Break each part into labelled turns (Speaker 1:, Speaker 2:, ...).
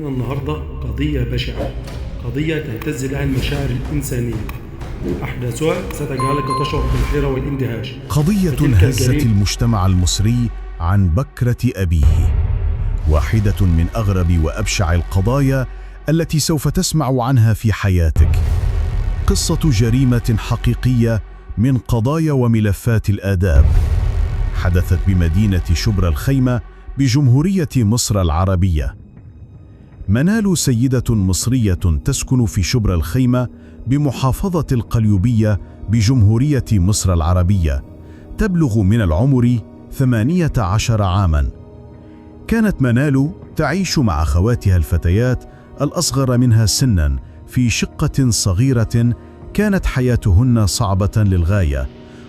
Speaker 1: معنا النهاردة قضية بشعة، قضية تهتز لها المشاعر الإنسانية. أحداثها ستجعلك تشعر بالحيرة والاندهاش.
Speaker 2: قضية هزت المجتمع المصري عن بكرة أبيه، واحدة من أغرب وأبشع القضايا التي سوف تسمع عنها في حياتك. قصة جريمة حقيقية من قضايا وملفات الآداب، حدثت بمدينة شبرا الخيمة بجمهورية مصر العربية. منال سيدة مصرية تسكن في شبرا الخيمة بمحافظة القليوبية بجمهورية مصر العربية، تبلغ من العمر 18 عاماً. كانت منال تعيش مع أخواتها الفتيات الأصغر منها سناً في شقة صغيرة. كانت حياتهن صعبة للغاية،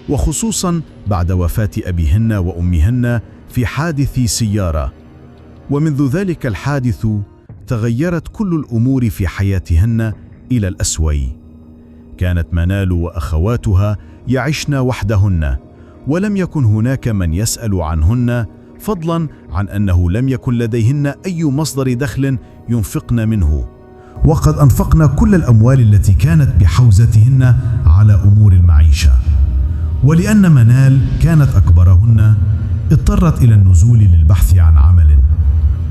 Speaker 2: وخصوصاً بعد وفاة أبيهن وأمهن في حادث سيارة. ومنذ ذلك الحادث تغيرت كل الأمور في حياتهن إلى الأسوأ. كانت منال وأخواتها يعشن وحدهن، ولم يكن هناك من يسأل عنهن، فضلاً عن أنه لم يكن لديهن أي مصدر دخل ينفقن منه. وقد أنفقن كل الأموال التي كانت بحوزتهن على أمور المعيشة. ولأن منال كانت أكبرهن، اضطرت إلى النزول للبحث عن عمل،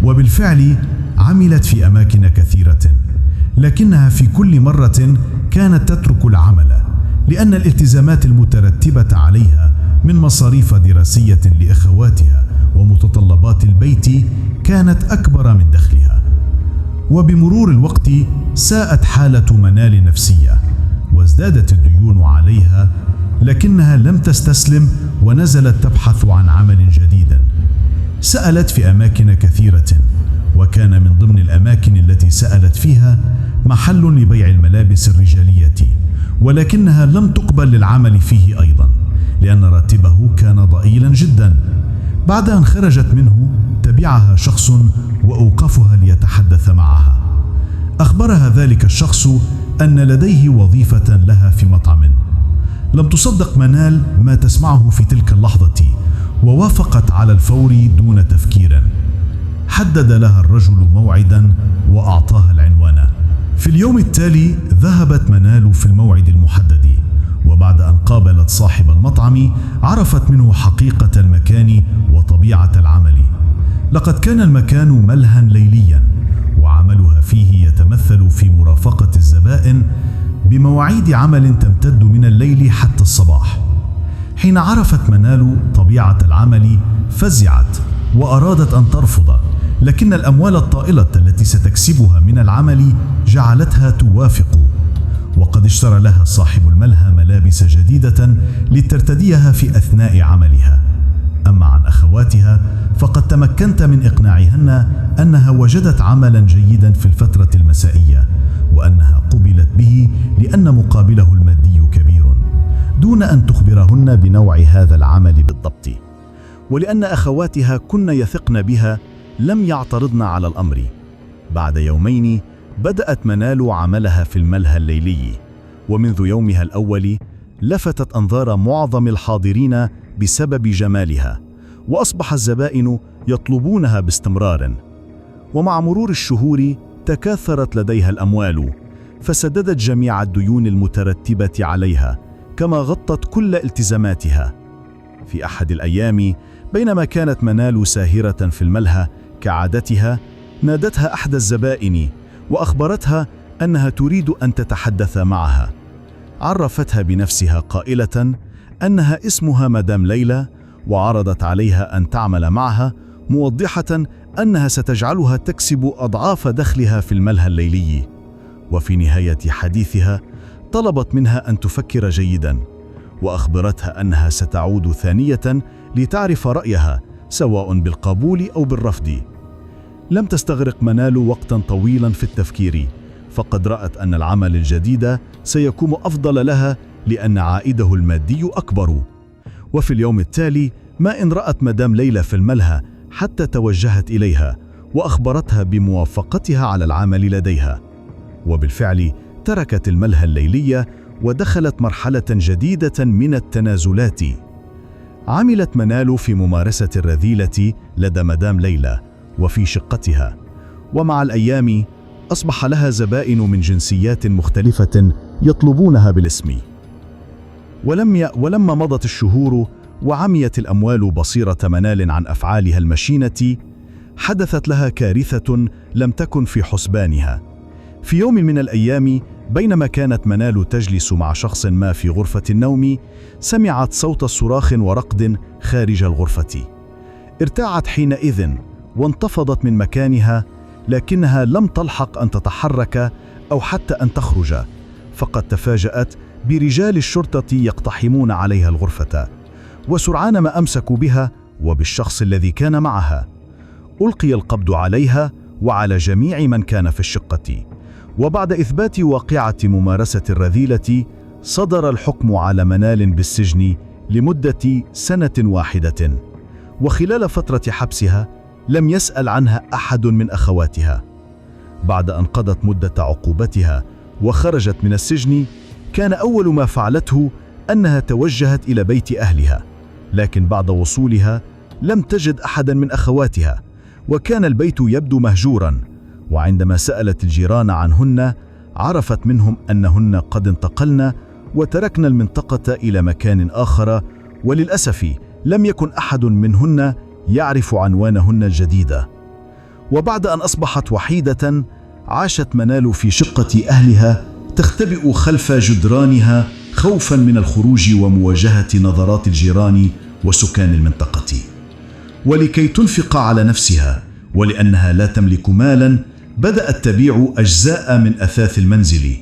Speaker 2: وبالفعل عملت في أماكن كثيرة، لكنها في كل مرة كانت تترك العمل لأن الالتزامات المترتبة عليها من مصاريف دراسية لأخواتها ومتطلبات البيت كانت أكبر من دخلها. وبمرور الوقت ساءت حالة منال نفسية، وازدادت الديون عليها، لكنها لم تستسلم ونزلت تبحث عن عمل جديد. سألت في أماكن كثيرة، وكان من ضمن الأماكن التي سألت فيها محل لبيع الملابس الرجالية، ولكنها لم تقبل للعمل فيه أيضا لأن راتبه كان ضئيلا جدا. بعد أن خرجت منه تبعها شخص وأوقفها ليتحدث معها. أخبرها ذلك الشخص أن لديه وظيفة لها في مطعم. لم تصدق منال ما تسمعه في تلك اللحظة، ووافقت على الفور دون تفكير. حدد لها الرجل موعدا وأعطاها العنوان. في اليوم التالي ذهبت منال في الموعد المحدد، وبعد أن قابلت صاحب المطعم عرفت منه حقيقة المكان وطبيعة العمل. لقد كان المكان ملهى ليليا، وعملها فيه يتمثل في مرافقة الزبائن بمواعيد عمل تمتد من الليل حتى الصباح. حين عرفت منال طبيعة العمل فزعت وأرادت أن ترفض، لكن الأموال الطائلة التي ستكسبها من العمل جعلتها توافق. وقد اشترى لها صاحب الملهى ملابس جديدة لترتديها في أثناء عملها. أما عن أخواتها فقد تمكنت من إقناعهن أنها وجدت عملا جيدا في الفترة المسائية، وأنها قبلت به لأن مقابله المادي كبير، دون أن تخبرهن بنوع هذا العمل بالضبط. ولأن أخواتها كن يثقن بها لم يعترضن على الأمر. بعد يومين بدأت منال عملها في الملهى الليلي، ومنذ يومها الأول لفتت أنظار معظم الحاضرين بسبب جمالها، وأصبح الزبائن يطلبونها باستمرار. ومع مرور الشهور تكاثرت لديها الأموال، فسددت جميع الديون المترتبة عليها، كما غطت كل التزاماتها. في أحد الأيام بينما كانت منال ساهرة في الملهى كعادتها، نادتها أحد الزبائن وأخبرتها أنها تريد أن تتحدث معها. عرفتها بنفسها قائلة أنها اسمها مدام ليلى، وعرضت عليها أن تعمل معها، موضحة أنها ستجعلها تكسب أضعاف دخلها في الملهى الليلي. وفي نهاية حديثها طلبت منها أن تفكر جيدا، وأخبرتها أنها ستعود ثانية لتعرف رأيها سواء بالقبول أو بالرفض. لم تستغرق منال وقتا طويلا في التفكير، فقد رأت أن العمل الجديد سيكون أفضل لها لأن عائده المادي أكبر. وفي اليوم التالي ما إن رأت مدام ليلى في الملهى حتى توجهت إليها وأخبرتها بموافقتها على العمل لديها. وبالفعل تركت الملهى الليلية ودخلت مرحلة جديدة من التنازلات. عملت منال في ممارسة الرذيلة لدى مدام ليلى وفي شقتها، ومع الأيام أصبح لها زبائن من جنسيات مختلفة يطلبونها بالاسم. ولما مضت الشهور وعميت الأموال بصيرة منال عن أفعالها المشينة، حدثت لها كارثة لم تكن في حسبانها. في يوم من الأيام بينما كانت منال تجلس مع شخص ما في غرفة النوم، سمعت صوت صراخ ورقد خارج الغرفة. ارتاعت حينئذ وانتفضت من مكانها، لكنها لم تلحق أن تتحرك أو حتى أن تخرج، فقد تفاجأت برجال الشرطة يقتحمون عليها الغرفة، وسرعان ما أمسكوا بها وبالشخص الذي كان معها. ألقي القبض عليها وعلى جميع من كان في الشقة، وبعد إثبات واقعة ممارسة الرذيلة صدر الحكم على منال بالسجن لمدة 1 واحدة. وخلال فترة حبسها لم يسأل عنها أحد من أخواتها. بعد أن قضت مدة عقوبتها وخرجت من السجن، كان أول ما فعلته أنها توجهت إلى بيت أهلها، لكن بعد وصولها لم تجد أحدا من أخواتها، وكان البيت يبدو مهجورا. وعندما سألت الجيران عنهن عرفت منهم أنهن قد انتقلن وتركن المنطقة إلى مكان آخر، وللأسف لم يكن أحد منهن يعرف عنوانهن الجديدة. وبعد أن أصبحت وحيدة، عاشت منال في شقة أهلها تختبئ خلف جدرانها خوفا من الخروج ومواجهة نظرات الجيران وسكان المنطقة. ولكي تنفق على نفسها ولأنها لا تملك مالا، بدأت تبيع أجزاء من أثاث المنزل،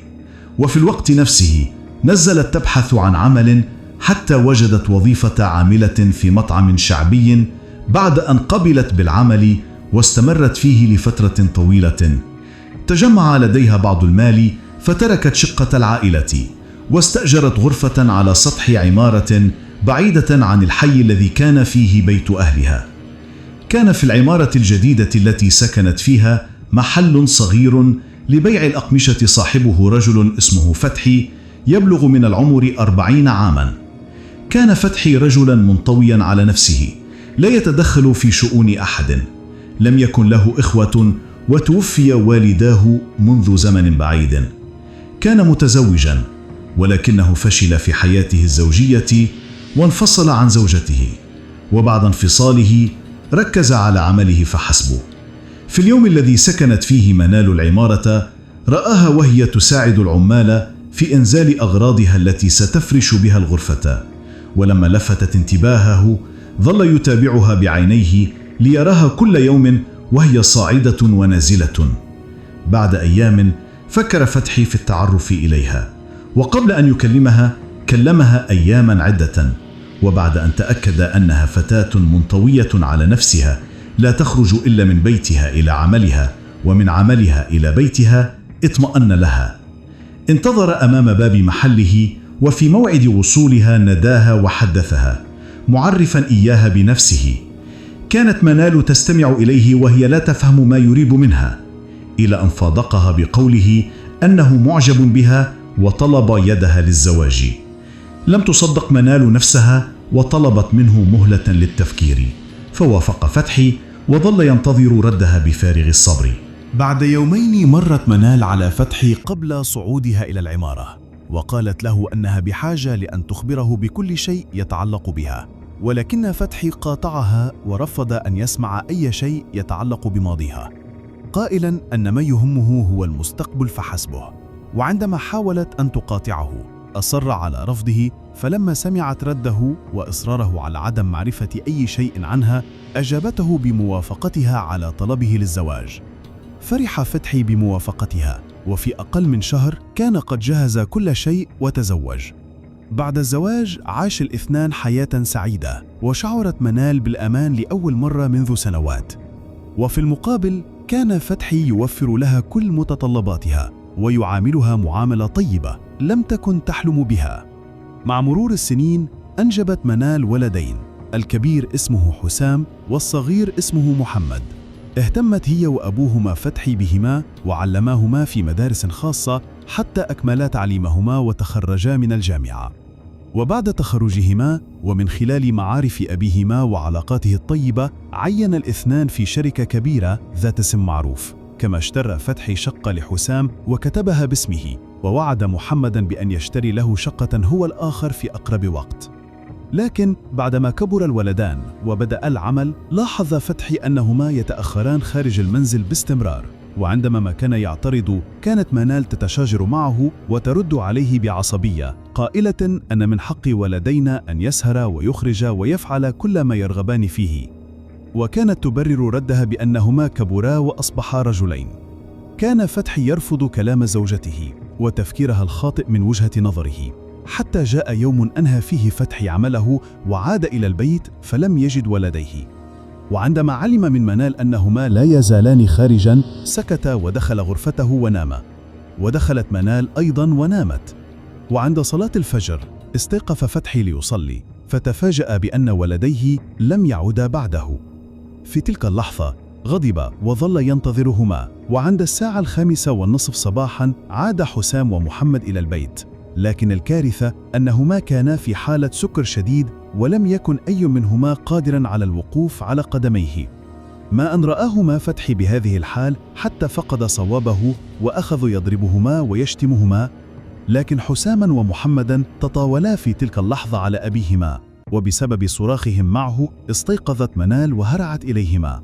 Speaker 2: وفي الوقت نفسه نزلت تبحث عن عمل حتى وجدت وظيفة عاملة في مطعم شعبي بعد أن قبلت بالعمل واستمرت فيه لفترة طويلة. تجمع لديها بعض المال فتركت شقة العائلة واستأجرت غرفة على سطح عمارة بعيدة عن الحي الذي كان فيه بيت أهلها. كان في العمارة الجديدة التي سكنت فيها محل صغير لبيع الأقمشة صاحبه رجل اسمه فتحي يبلغ من العمر 40 عاما. كان فتحي رجلا منطويا على نفسه لا يتدخل في شؤون أحد، لم يكن له إخوة وتوفي والداه منذ زمن بعيد. كان متزوجا ولكنه فشل في حياته الزوجية وانفصل عن زوجته، وبعد انفصاله ركز على عمله فحسب. في اليوم الذي سكنت فيه منال العمارة رآها وهي تساعد العمال في إنزال أغراضها التي ستفرش بها الغرفة، ولما لفتت انتباهه ظل يتابعها بعينيه ليراها كل يوم وهي صاعدة ونازلة. بعد أيام فكر فتحي في التعرف إليها، وقبل أن يكلمها كلمها أياما عدة، وبعد أن تأكد أنها فتاة منطوية على نفسها لا تخرج إلا من بيتها إلى عملها ومن عملها إلى بيتها اطمأن لها. انتظر أمام باب محله، وفي موعد وصولها ناداها وحدثها معرفا إياها بنفسه. كانت منال تستمع إليه وهي لا تفهم ما يريد منها، إلى أن فاضقها بقوله أنه معجب بها وطلب يدها للزواج. لم تصدق منال نفسها وطلبت منه مهلة للتفكير، فوافق فتحي وظل ينتظر ردها بفارغ الصبر.
Speaker 3: بعد يومين مرت منال على فتحي قبل صعودها إلى العمارة، وقالت له أنها بحاجة لأن تخبره بكل شيء يتعلق بها، ولكن فتحي قاطعها ورفض أن يسمع أي شيء يتعلق بماضيها، قائلا أن ما يهمه هو المستقبل فحسبه. وعندما حاولت أن تقاطعه أصر على رفضه، فلما سمعت رده وإصراره على عدم معرفة أي شيء عنها أجابته بموافقتها على طلبه للزواج. فرح فتحي بموافقتها، وفي أقل من شهر كان قد جهز كل شيء وتزوج. بعد الزواج عاش الاثنان حياة سعيدة، وشعرت منال بالأمان لأول مرة منذ سنوات. وفي المقابل كان فتحي يوفر لها كل متطلباتها ويعاملها معاملة طيبة لم تكن تحلم بها. مع مرور السنين أنجبت منال ولدين، الكبير اسمه حسام والصغير اسمه محمد. اهتمت هي وأبوهما فتحي بهما وعلماهما في مدارس خاصة حتى أكملا تعليمهما وتخرجا من الجامعة. وبعد تخرجهما ومن خلال معارف أبيهما وعلاقاته الطيبة، عين الاثنان في شركة كبيرة ذات اسم معروف. كما اشترى فتحي شقة لحسام وكتبها باسمه، ووعد محمدا بأن يشتري له شقة هو الآخر في أقرب وقت. لكن بعدما كبر الولدان وبدأ العمل، لاحظ فتحي أنهما يتأخران خارج المنزل باستمرار، وعندما ما كان يعترض كانت منال تتشاجر معه وترد عليه بعصبية قائلة أن من حق ولدينا أن يسهر ويخرج ويفعل كل ما يرغبان فيه، وكانت تبرر ردها بأنهما كبرا وأصبحا رجلين. كان فتحي يرفض كلام زوجته وتفكيرها الخاطئ من وجهة نظره، حتى جاء يوم أنهى فيه فتحي عمله وعاد إلى البيت فلم يجد ولديه، وعندما علم من منال أنهما لا يزالان خارجا سكت ودخل غرفته ونام، ودخلت منال أيضا ونامت. وعند صلاة الفجر استيقظ فتحي ليصلي، فتفاجأ بأن ولديه لم يعودا بعده. في تلك اللحظة غضب وظل ينتظرهما، وعند 5:30 صباحا عاد حسام ومحمد إلى البيت، لكن الكارثة أنهما كانا في حالة سكر شديد ولم يكن أي منهما قادرا على الوقوف على قدميه. ما أن رآهما فتحي بهذه الحال حتى فقد صوابه وأخذ يضربهما ويشتمهما، لكن حساما ومحمدا تطاولا في تلك اللحظة على أبيهما، وبسبب صراخهم معه استيقظت منال وهرعت إليهما،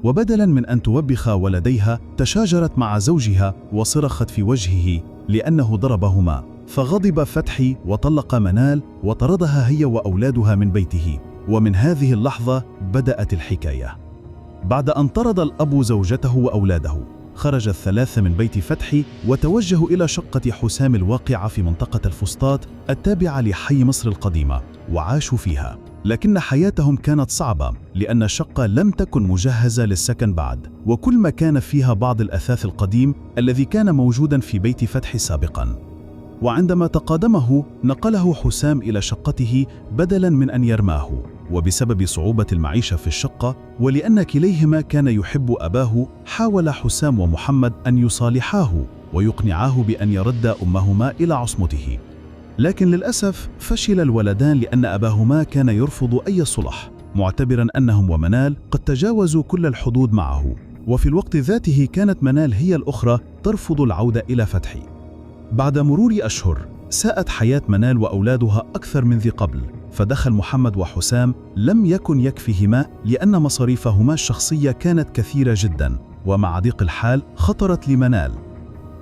Speaker 3: وبدلا من أن توبخ ولديها تشاجرت مع زوجها وصرخت في وجهه لأنه ضربهما، فغضب فتحي وطلق منال وطردها هي وأولادها من بيته. ومن هذه اللحظة بدأت الحكاية. بعد أن طرد الأب زوجته وأولاده، خرج الثلاثة من بيت فتحي وتوجهوا إلى شقة حسام الواقعة في منطقة الفسطاط التابعة لحي مصر القديمة، وعاشوا فيها. لكن حياتهم كانت صعبة لأن الشقة لم تكن مجهزة للسكن بعد، وكل ما كان فيها بعض الأثاث القديم الذي كان موجودا في بيت فتحي سابقا. وعندما تقادمه نقله حسام إلى شقته بدلا من أن يرماه، وبسبب صعوبة المعيشة في الشقة ولأن كليهما كان يحب أباه، حاول حسام ومحمد أن يصالحاه ويقنعاه بأن يرد أمهما إلى عصمته، لكن للأسف فشل الولدان لأن أباهما كان يرفض أي صلح، معتبرا أنهم ومنال قد تجاوزوا كل الحدود معه. وفي الوقت ذاته كانت منال هي الأخرى ترفض العودة إلى فتحي. بعد مرور أشهر ساءت حياة منال وأولادها أكثر من ذي قبل، فدخل محمد وحسام لم يكن يكفيهما لأن مصاريفهما الشخصية كانت كثيرة جدا، ومع ضيق الحال خطرت لمنال،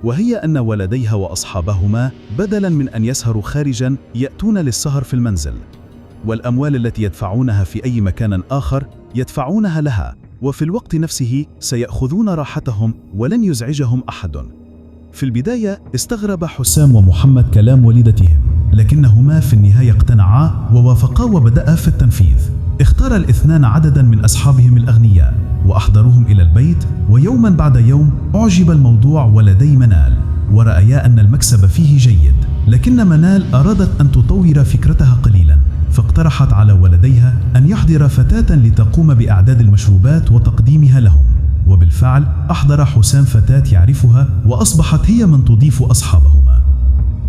Speaker 3: وهي أن ولديها وأصحابهما بدلا من أن يسهروا خارجا يأتون للسهر في المنزل، والأموال التي يدفعونها في أي مكان آخر يدفعونها لها، وفي الوقت نفسه سيأخذون راحتهم ولن يزعجهم أحد. في البداية استغرب حسام ومحمد كلام والدتهم، لكنهما في النهاية اقتنعا ووافقا وبدأا في التنفيذ. اختار الاثنان عددا من أصحابهم الأغنياء وأحضروهم إلى البيت، ويوما بعد يوم أعجب الموضوع ولدي منال ورأيا أن المكسب فيه جيد، لكن منال أرادت أن تطور فكرتها قليلا، فاقترحت على ولديها أن يحضر فتاة لتقوم بإعداد المشروبات وتقديمها لهم، وبالفعل أحضر حسام فتاة يعرفها وأصبحت هي من تضيف أصحابهما.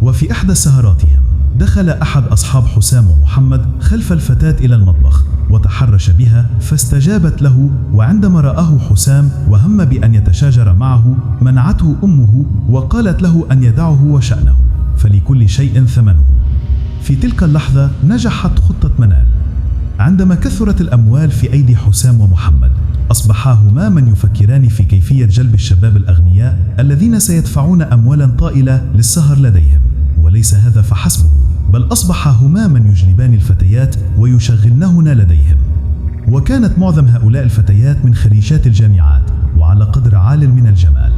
Speaker 3: وفي إحدى سهراتهم دخل أحد أصحاب حسام ومحمد خلف الفتاة إلى المطبخ وتحرش بها فاستجابت له، وعندما رآه حسام وهم بأن يتشاجر معه منعته أمه وقالت له أن يدعه وشأنه، فلكل شيء ثمنه. في تلك اللحظة نجحت خطة منال. عندما كثرت الأموال في أيدي حسام ومحمد أصبحا هما من يفكران في كيفية جلب الشباب الأغنياء الذين سيدفعون أموالا طائلة للسهر لديهم، وليس هذا فحسبه، بل أصبحا هما من يجلبان الفتيات ويشغلنهن لديهم. وكانت معظم هؤلاء الفتيات من خريجات الجامعات وعلى قدر عال من الجمال.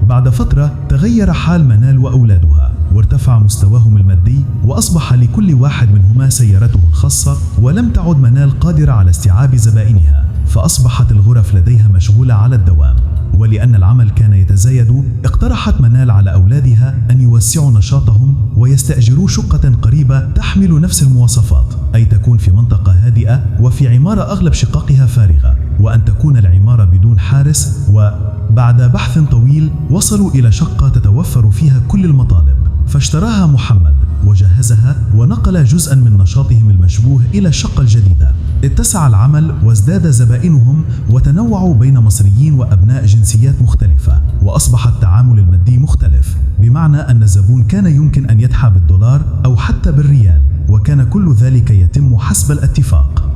Speaker 3: بعد فترة تغير حال منال وأولادها وارتفع مستواهم المادي، وأصبح لكل واحد منهما سيارته الخاصة، ولم تعد منال قادرة على استيعاب زبائنها، فأصبحت الغرف لديها مشغولة على الدوام. ولأن العمل كان يتزايد اقترحت منال على أولادها أن يوسعوا نشاطهم ويستأجروا شقة قريبة تحمل نفس المواصفات، أي تكون في منطقة هادئة وفي عمارة أغلب شققها فارغة، وأن تكون العمارة بدون حارس. وبعد بحث طويل وصلوا إلى شقة تتوفر فيها كل المطالب، فاشتراها محمد وجهزها ونقل جزءا من نشاطهم المشبوه إلى الشقة الجديدة. اتسع العمل وازداد زبائنهم وتنوعوا بين مصريين وأبناء جنسيات مختلفة، وأصبح التعامل المادي مختلف، بمعنى أن الزبون كان يمكن أن يدفع بالدولار أو حتى بالريال، وكان كل ذلك يتم حسب الاتفاق.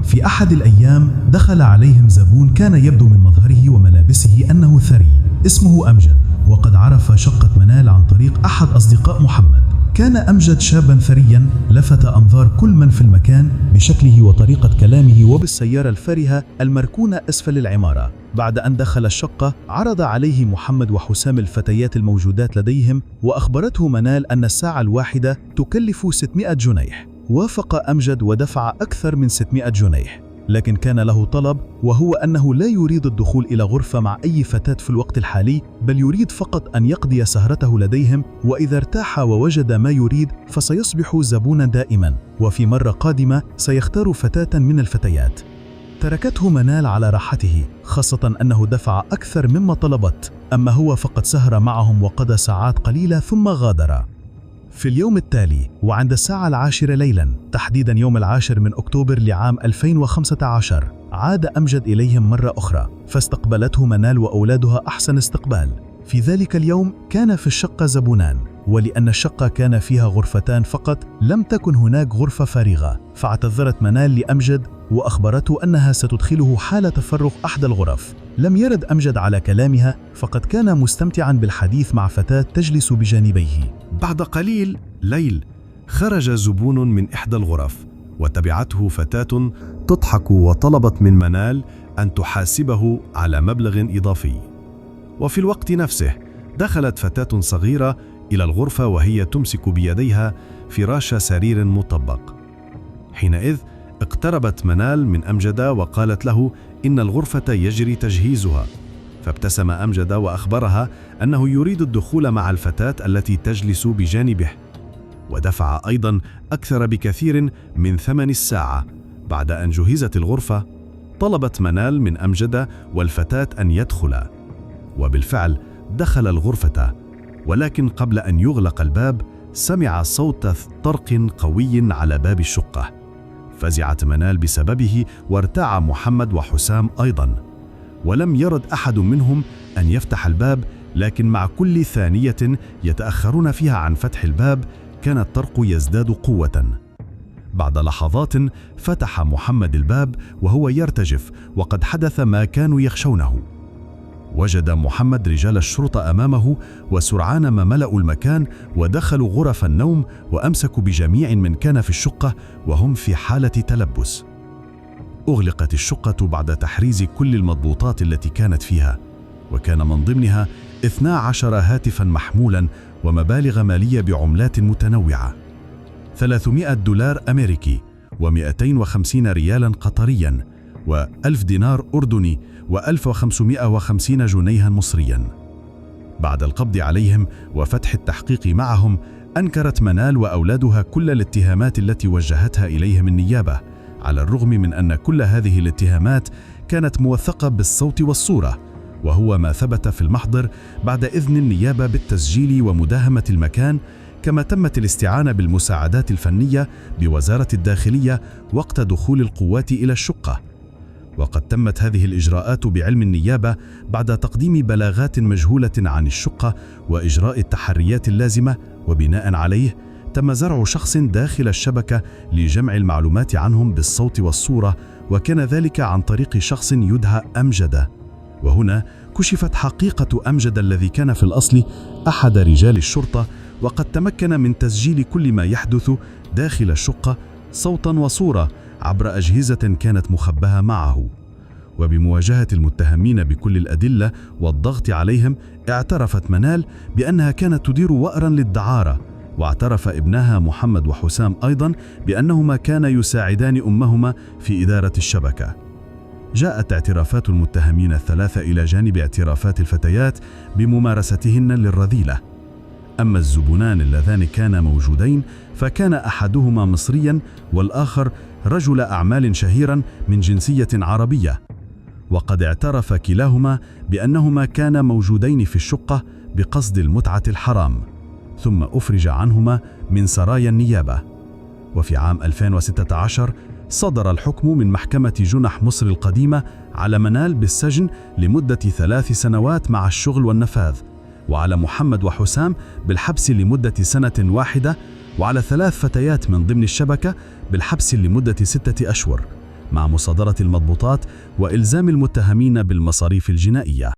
Speaker 3: في أحد الأيام دخل عليهم زبون كان يبدو من مظهره وملابسه أنه ثري، اسمه أمجد، وقد عرف شقة منال عن طريق أحد أصدقاء محمد. كان أمجد شابا ثريا لفت أنظار كل من في المكان بشكله وطريقة كلامه وبالسيارة الفارهة المركونة أسفل العمارة. بعد أن دخل الشقة عرض عليه محمد وحسام الفتيات الموجودات لديهم، وأخبرته منال أن الساعة الواحدة تكلف 600 جنيه. وافق أمجد ودفع أكثر من 600 جنيه، لكن كان له طلب، وهو أنه لا يريد الدخول إلى غرفة مع أي فتاة في الوقت الحالي، بل يريد فقط أن يقضي سهرته لديهم، وإذا ارتاح ووجد ما يريد فسيصبح زبونا دائما، وفي مرة قادمة سيختار فتاة من الفتيات. تركته منال على راحته، خاصة أنه دفع أكثر مما طلبت، أما هو فقد سهر معهم وقضى ساعات قليلة ثم غادر. في اليوم التالي وعند الساعة 10 ليلا، تحديدا يوم 10 من أكتوبر لعام 2015، عاد أمجد إليهم مرة أخرى، فاستقبلته منال وأولادها أحسن استقبال. في ذلك اليوم كان في الشقة زبونان، ولأن الشقة كان فيها غرفتان فقط لم تكن هناك غرفة فارغة، فاعتذرت منال لأمجد وأخبرته أنها ستدخله حال تفرغ أحد الغرف. لم يرد أمجد على كلامها، فقد كان مستمتعا بالحديث مع فتاة تجلس بجانبيه.
Speaker 2: بعد قليل ليل خرج زبون من إحدى الغرف، وتبعته فتاة تضحك وطلبت من منال أن تحاسبه على مبلغ إضافي. وفي الوقت نفسه دخلت فتاة صغيرة إلى الغرفة وهي تمسك بيديها فراش سرير مطبق. حينئذ اقتربت منال من أمجد وقالت له إن الغرفة يجري تجهيزها، فابتسم أمجد وأخبرها أنه يريد الدخول مع الفتاة التي تجلس بجانبه، ودفع أيضا أكثر بكثير من ثمن الساعة. بعد أن جهزت الغرفة طلبت منال من أمجد والفتاة أن يدخلا، وبالفعل دخل الغرفة، ولكن قبل أن يغلق الباب سمع صوت طرق قوي على باب الشقة. فزعت منال بسببه، وارتاع محمد وحسام أيضا، ولم يرد أحد منهم أن يفتح الباب، لكن مع كل ثانية يتأخرون فيها عن فتح الباب كان الطرق يزداد قوة. بعد لحظات فتح محمد الباب وهو يرتجف، وقد حدث ما كانوا يخشونه. وجد محمد رجال الشرطة أمامه، وسرعان ما ملأوا المكان ودخلوا غرف النوم وأمسكوا بجميع من كان في الشقة وهم في حالة تلبس. أغلقت الشقة بعد تحريز كل المضبوطات التي كانت فيها، وكان من ضمنها 12 هاتفا محمولا ومبالغ مالية بعملات متنوعة، 300 دولار أمريكي و250 ريالا قطريا و1000 دينار أردني و1550 جنيها مصريا. بعد القبض عليهم وفتح التحقيق معهم، أنكرت منال وأولادها كل الاتهامات التي وجهتها إليهم النيابة، على الرغم من أن كل هذه الاتهامات كانت موثقة بالصوت والصورة، وهو ما ثبت في المحضر بعد إذن النيابة بالتسجيل ومداهمة المكان، كما تمت الاستعانة بالمساعدات الفنية بوزارة الداخلية وقت دخول القوات إلى الشقة. وقد تمت هذه الإجراءات بعلم النيابة بعد تقديم بلاغات مجهولة عن الشقة وإجراء التحريات اللازمة، وبناء عليه تم زرع شخص داخل الشبكة لجمع المعلومات عنهم بالصوت والصورة، وكان ذلك عن طريق شخص يدعى أمجد. وهنا كشفت حقيقة أمجد الذي كان في الأصل أحد رجال الشرطة، وقد تمكن من تسجيل كل ما يحدث داخل الشقة صوتا وصورة عبر أجهزة كانت مخبأة معه. وبمواجهة المتهمين بكل الأدلة والضغط عليهم، اعترفت منال بأنها كانت تدير وأرا للدعارة، واعترف ابنها محمد وحسام أيضا بأنهما كانا يساعدان أمهما في إدارة الشبكة. جاءت اعترافات المتهمين الثلاثة إلى جانب اعترافات الفتيات بممارستهن للرذيلة. أما الزبونان اللذان كانا موجودين فكان أحدهما مصريا والآخر رجل أعمال شهيرا من جنسية عربية، وقد اعترف كلاهما بأنهما كانا موجودين في الشقة بقصد المتعة الحرام، ثم أفرج عنهما من سرايا النيابة. وفي عام 2016
Speaker 3: صدر الحكم من محكمة جنح مصر القديمة على منال بالسجن لمدة 3 سنوات مع الشغل والنفاذ، وعلى محمد وحسام بالحبس لمدة 1 سنة، وعلى 3 فتيات من ضمن الشبكة بالحبس لمدة 6 أشهر، مع مصادرة المضبوطات وإلزام المتهمين بالمصاريف الجنائية.